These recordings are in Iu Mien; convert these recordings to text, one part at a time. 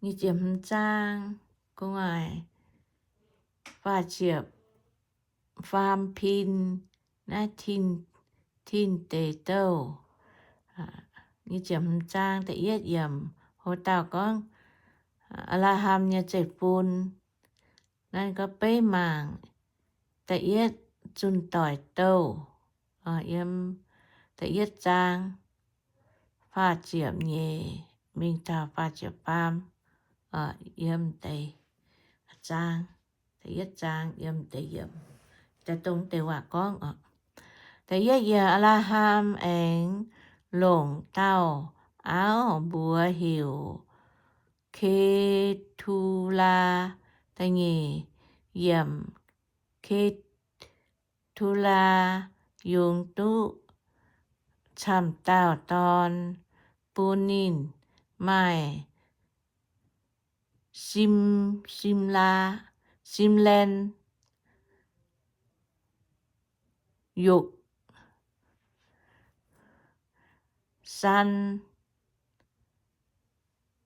nyic ziepc hmz zaang, gu'nguaaic faah ziepc faam pin, naaiv Tin, Tin Deic Douh. Nyic ziepc hmz zaang da'yietv yiemc, hoc dauh gorngv Apc^laa^ham nyei zeiv-fun. Naaiv gorngv beiv mangc da'yietv zunh doic douh, yiem da'yietv zaang faah ziepc nyeic mingh taux faah ziepc faam, yiem deix zaang, da'yietv zaang yiem deix yiemc, daaih dongh deix waac gorngv oc. Da'yietv yiemc, Apc^laa^ham aengx longc dauh auv mbuox heuc Ketulaa. Da'nyeic yiemc, Ketulaa yungz duqv camv dauh dorn bun ninh, maaih Sim, Simlaa, Simlan, Yoksan,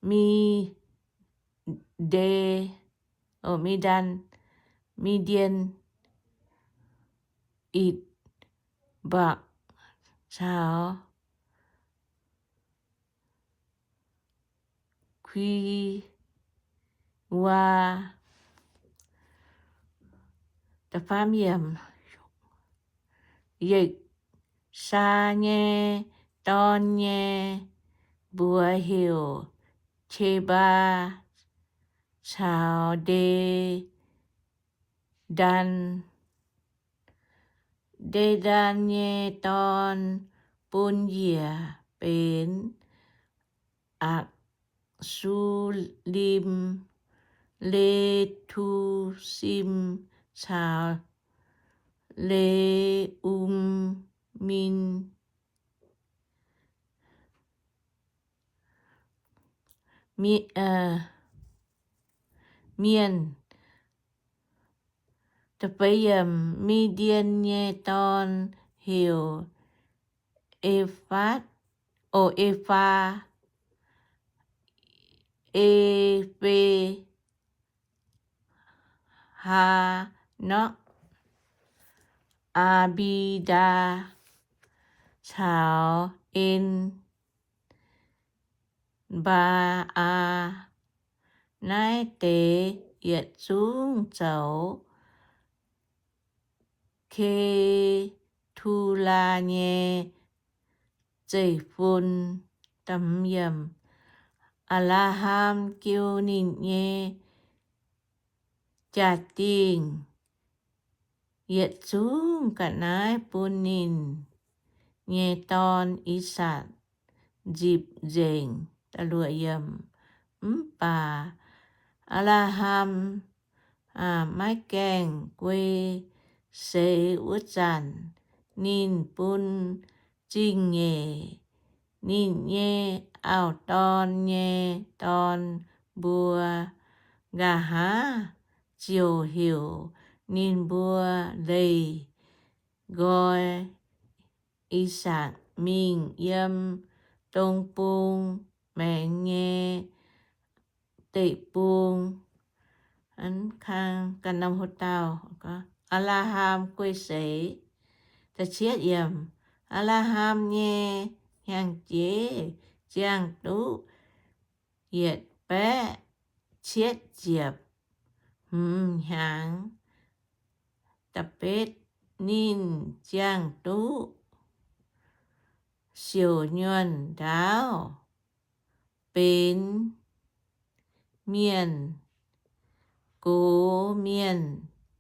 Mide, o, Midan, Midien, Itc, Mbakc caux Kuiwaa. Yeksaa nyei dorn nyei mbuox heuc Qebaa caux Nde^ndaan. Nde^ndaan nyei dorn bun njiec benx Aqc^su^lim, Le^tu^sim caux Le^um^min. Mienh. Da'feix yiemc, Midien nyei dorn heuc Efatv, o, Efaa, Efe, Haanokv, Aa^mbi^ndaa caux En, Mbaa^aa. Naaiv deix yietc zungv zoux Ketulaa nyei zeiv-fun. Apc^laa^ham jiu ninh nyei jaa-dingh yietc zungv ga'naaiv bun ninh nyei dorn, I^sakc, nzipc nzengc. Mv baac Apc^laa^ham maiv gaengh guei seix wuov zanc, ninh bun zingh nyeic ninh nyei auv-dorn nyei dorn mbuo. Nqa'haav ziouc heuc ninh mbuo leih nqoi I^sakc mingh yiem dong bung maengx nyei deic-bung. Apc^laa^ham guei seix. Apc^laa^ham nyei hnyangx-jeiv ziangh duqv yietc baeqv cietv ziepc hmz hnyangx. Da'betv, ninh ziangh duqv siouc nyuonh ndaauv, benx mienh gox mienh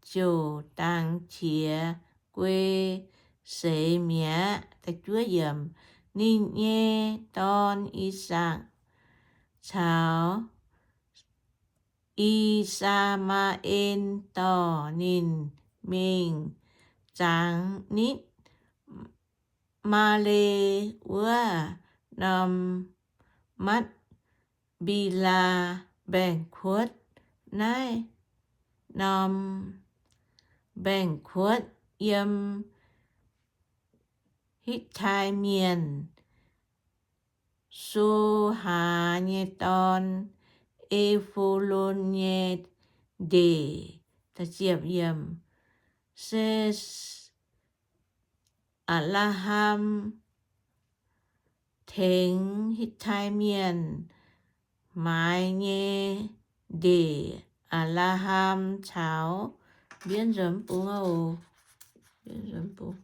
ziouc dangx qiex guei seix mi'aqv. Ninh nyei dorn, I^sakc, caux I^saa^maa^en dorh ninh mingh zangx nitv Maale wuov norm Matv^mbi^laa mbaengx-kuotv. Naaiv norm mbaengx-kuotv yiem Hitv^tai Mienh So^haa nyei dorn, E^fo^lon nyei ndeic. Se Aa^laa^ham tengx Hitai Mienh maaiz nyei ndeic. Aa^laa^ham caux, mbienv nzuonx bung oc, mbienv nzuonx bung.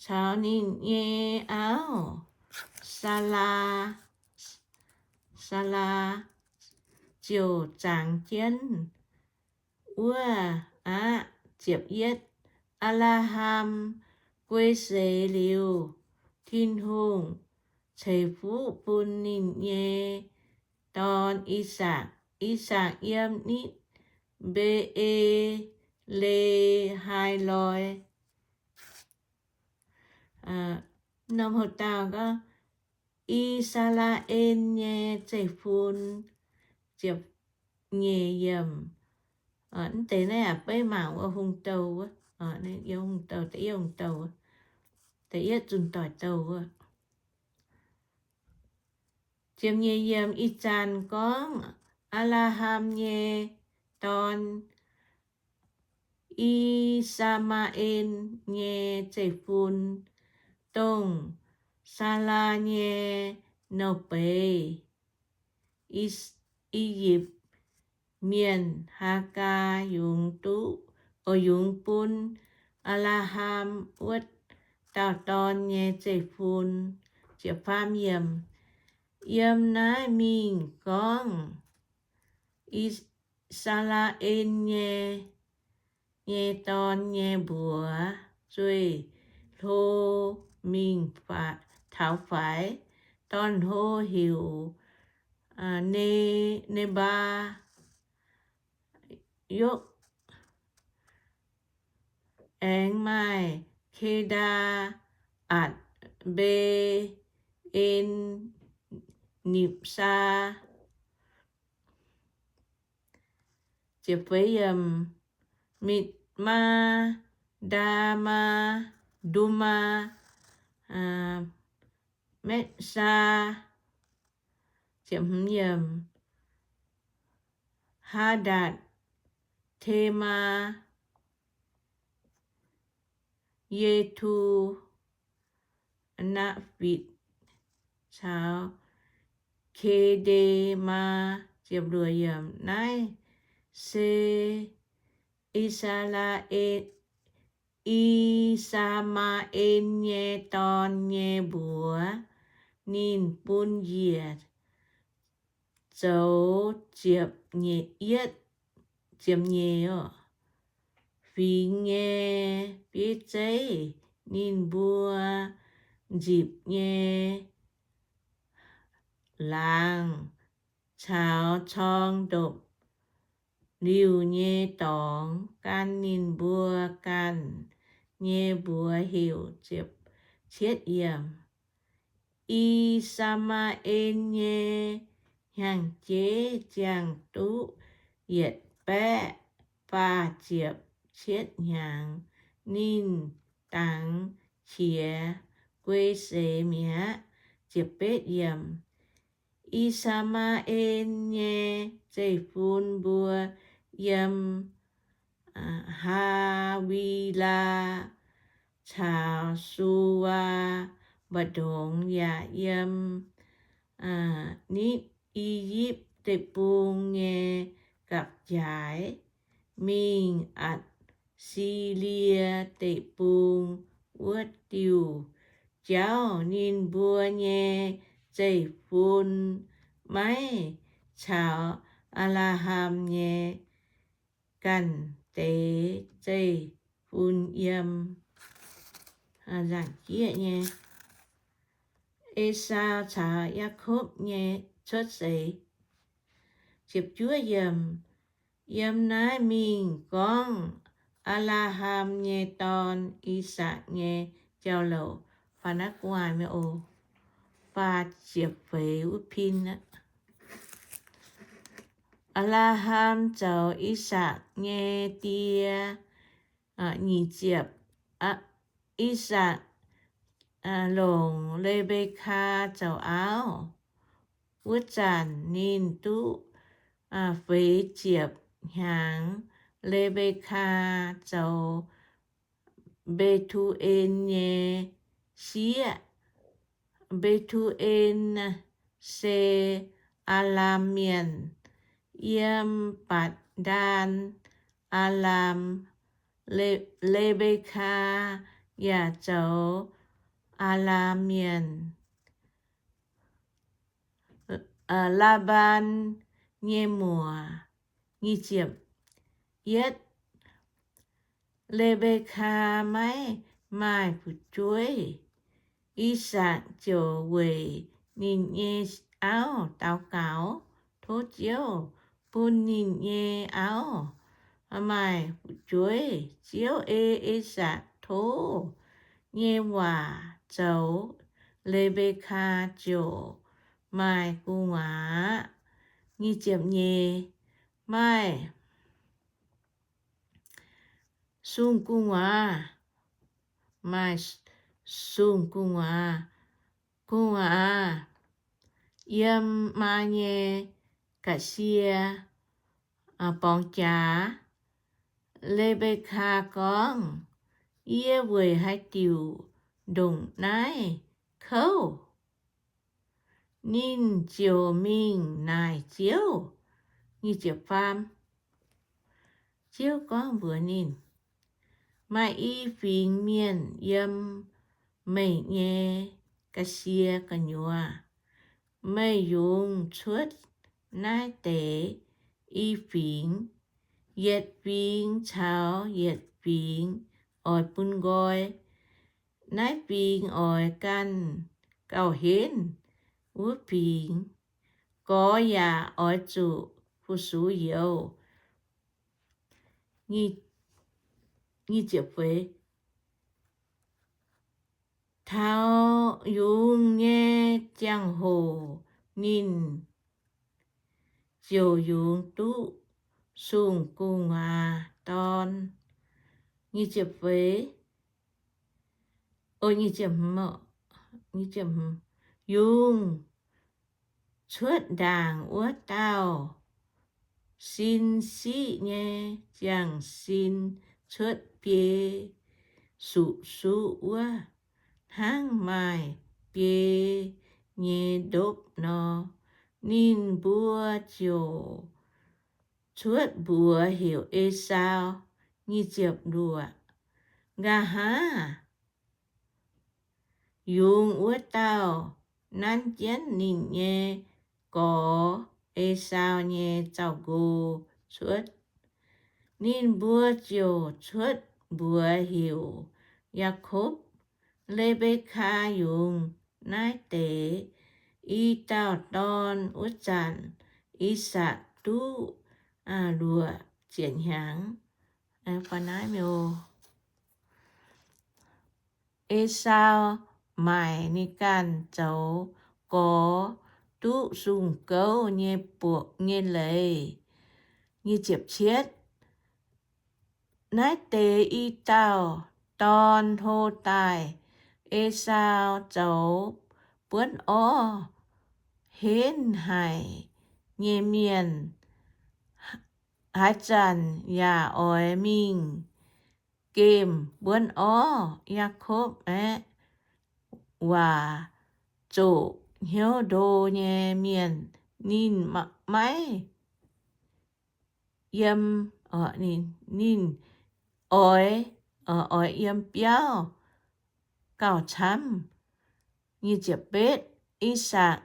Caux ninh nyei auv, Saalaa, Saalaa ziouc zangx jienv wuov aqv. Ziepc yietv, Aa^laa^ham guei seix liuz, Tin-Hungh ceix fuqv bun ninh nyei dorn, I^sakc. I^sakc yiem nitv Mbe^e^le^hai loi. Norm houc dauh gorngv, I^saa^laa^en nyei Zeiv-Fun. Ziepc nyeic yiemc. Mv deix naaiv aqv, beiv mangc wuov hungh douh wuov, hungh douh, da'yietv hungh douh, da'yietv zunh doic douh wuov. Ziepc nyeic yiemc. Ih zanc gorngv Aa^laa^ham nyei dorn, I^saa^maa^en nyei Zeiv-Fun, dongh Saalaa nyei nouh beiz, I^yipv Mienh, Haagaa, yungz duqv, yungz bun Aa^laa^ham wuov dauh dorn nyei Zeiv-Fun. Yiem naaiv mingh gorngv, I^saa^laa^en nyei, nyei dorn nyei mbuox zueih hlo mingh taux faix. Dorn-hlo heuc Ne, Nebaa, Yokv, aengx maaih Kedaa, Atc, Mbe, En, Nipc, Saa, Mitc, Maa, Ndaa, Maa, Ndumaa, Metv, Saa, Haadatc, Temaa, Yethu, Naafitc caux Kedemaa. Naaiv se I^saa^laa, I^saa^maa^en nyei dorn nyei mbuox. Ninh bun njiec zoux ziepc nyeic, ziepc nyeic fingx nyei bieiv zeiv. Ninh mbuo nzipc nyei laangz caux corng ndopv-liuh nyei dorngx gan ninh mbuo ganh nyei mbuox heuc. I^saa^maa^en nyei hnyangx-jeiv ziangh duqv yietc baeqv faah ziepc cietv hnyangx. Ninh dangx qiex guei seix mi'aqv. I^saa^maa^en nyei zeiv-fun mbuo yiem Haa^wi^laa caux Suwaa Mba'ndongx, yaac yiem nitv I^yipv Deic-Bung nyei gapv-jaaix, mingh Atc^si^lie Deic-Bung wuov diuh jauv. Ninh mbuo nyei zeiv-fun maiv caux Apc^laa^ham nyei ganh deix zeiv-fun yiem. Nzaangc jieqv nyei Esaau caux Yaakopv nyei cuotv seix. Yiem naaiv mingh gorngv Apc^laa^ham nyei dorn, I^sakc, nyei jauv-louc. Faaux naaiv gu'nguaaic mi'aqv oc. Faah ziepc feix wuov pin aqv. Apc^laa^ham zoux I^sakc nyei die. Nyic ziepc. I^sakc longc Le^mbe^kaa zoux auv. Wuov zanc ninh duqv feix ziepc hnyangx. Le^mbe^kaa zoux Mbe^tu^en nyei sieqv. Mbe^tu^en se Aalam Mienh, yiem Batc^ndaan, Aalam. Le^mbe^kaa yaac zoux Aalam Mienh, Laa^mbaan nyei muoc. Yietv, Le^mbe^kaa maiv maaih fu'jueiv. I^sakc ziouc weic ninh nyei auv daux gaux, tov Ziouv bun ninh nyei auv maaih fu'jueiv. Ziouv ei I^sakc tov nyei waac zoux, Le^mbe^kaa ziouc maaih gu'nguaaz aqv. Nyic ziepc nyeic, maaih sung gu'nguaaz, maaih sung gu'nguaaz, gu'nguaaz yiem maa nyei ga'sie borngz jaax. Le^mbe^kaa gorngv, Yie weic haaix diuc ndongc naaiv kouv? Ninh ziouc mingh naaic Ziouv. Ziouv gorngv mbuox ninh, Maaih i fingx mienh yiem meih nyei ga'sie gu'nyuoz. Meih yungz cuotv naaiv deix i fingx. Yietc fingx caux yietc fingx oix bun nqoi. Naaiv fingx oix ganh gauh henv wuov fingx. Gorx yaac oix zuqc fu-sux youz. Taux yungz nyei ziangh hoc ninh ziouc yungz duqv sung gu'nguaaz dorn. Yungz cuotv ndaangc wuov dauh sin siqv nyei, ziangh sin cuotv biei suqv-suqv wuov, hnangv maaih biei nyei ndopv nor. Ninh mbuo ziouc cuotv mbuox heuc Esaau. Nqa'haav yungz wuov dauh nanv jienv ninh nyei gorx, Esaau, nyei zaux-nqo cuotv. Ninh mbuo ziouc cuotv mbuox heuc Yaakopv. Le^mbe^kaa yungz naaiv deix i dauh dorn wuov zanc, I^sakc duqv luoqc ziepc hnyangx. Esaau maaic ninh ganh zoux gorx duqv sung gouv nyei buoqc nyei leiz. Naaiv deix i dauh dorn hlo daaih, Esaau zoux buonv orv henv haic nyei mienh, haaix zanc yaac oix mingh gemh buonv orv. Yaakopv aeqv, waac zoqc hnyouv ndo nyei mienh, ninh maiv yiem, ninh oix, oix yiem biauv gauh camv. I^sakc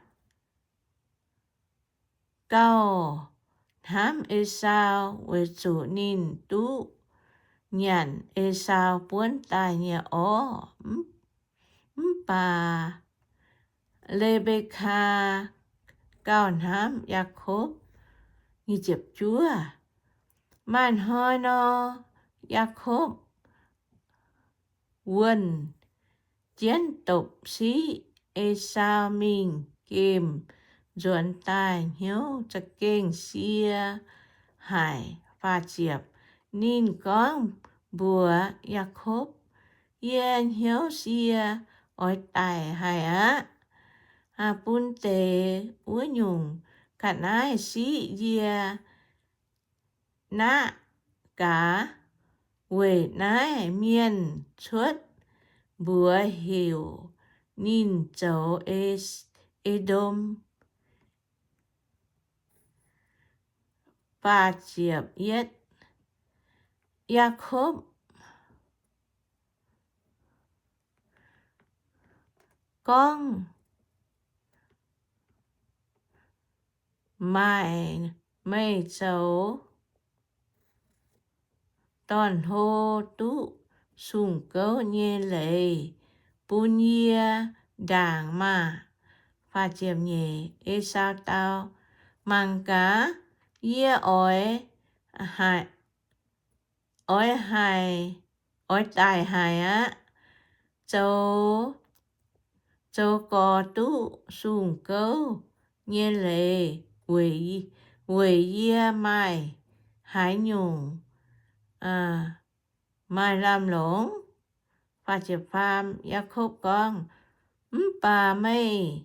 gauh hnamv Esaau weic zuqc ninh duqv nyanc Esaau buonv daaih nyei orv. Mv baac Le^mbe^kaa gauh hnamv Yaakopv. Maaih hnoi nor, Yaakopv wuonh jienv dopc-siqv Esaau mingh gemh nzuonx daaih, hnyouv za'gengh sie haic. Faah ziepc, ninh gorngv mbuox Yaakopv, Yie hnyouv sie oix daic haic aqv. Bun deix wuov nyungc ga'naaiv siqv yie naqv gaax. Weic naaiv mienh cuotv mbuox heuc ninh zoux E^ndom. Yaakopv gorngv, Maaih meih zoux dorn-hlo duqv sung-gouv nyei leiz bun yie ndaangc maah! Esau dau, Mangc gaax, yie oix, oix haic, oix daic haic aqv. Zoux, zoux gorx duqv sung-gouv nyei leiz weic yie maaih haaix nyungc maaih lamh longc? Yaakopv gorngv, Mv baac meih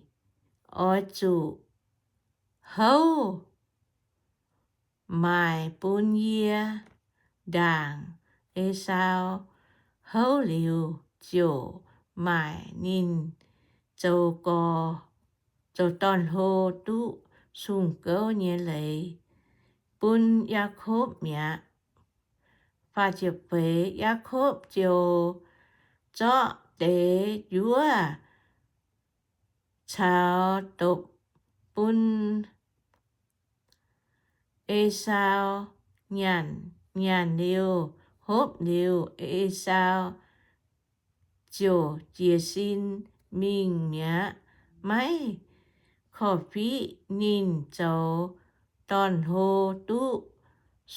oix zuqc houv maaic bun yie ndaangc. Esau houv liuz ziouc maaic ninh zoux gorx, zoux dorn-hlo duqv sung-gouv nyei leiz bun Yaakopv mi'aqv. Yaakopv ziouc zorqv deix njuov caux dopc bun Esau nyanc. Nyanc liuz hopv liuz, Esau ziouc jiez sin mingh mi'aqv, maiv korv-fiqv ninh zoux dorn-hlo duqv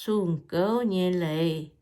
sung-gouv nyei leiz.